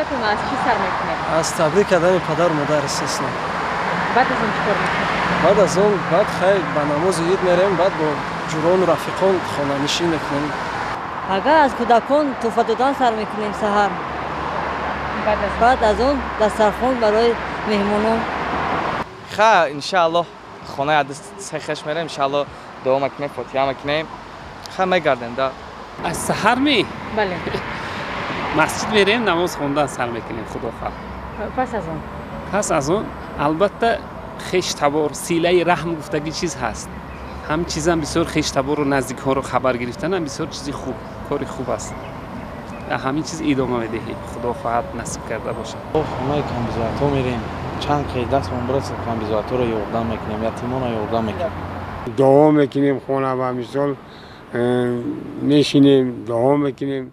Табрикатон аз чӣ сар мекунед? Аз табрик кардани падару модар естественно. Баъд аз он чӣ кор мекунед? Баъд аз он баъд хайр ба намози ид мерем, баъд бо ҷурону рафиқон хонанишин мекунем. Агар аз кӯдакон тӯҳфа додан сар мекунем саҳар. Баъд аз он дастархон барои меҳмонон. Ха, иншааллоҳ хонаи адсехеш мерем, иншааллоҳ дуо мекунем, фотиҳа мекунем. Ха мегардем да. Аз саҳар ми? Бале. Масҷид мерем, намоз хондан сар мекунем, худо хоҳад. Пас аз он? Пас аз он албатта хештабор, силаи раҳм гуфтагӣ чиз ҳаст. Ҳам чизам бисёр хештабору наздикҳоро хабар гирифтанам бисёр чизи хуб, кори хуб аст. Ҳамин чиз идома медиҳем, худо хоҳад насиб карда бошад. Хонаи камбизоатҳо мерем, чанд қи дастмон бирасад камбизоатҳоро ёрдам мекунем, ятимонро ёрдам мекунем. Дуо мекунем, хона ба мисол мешинем, дуо мекунем.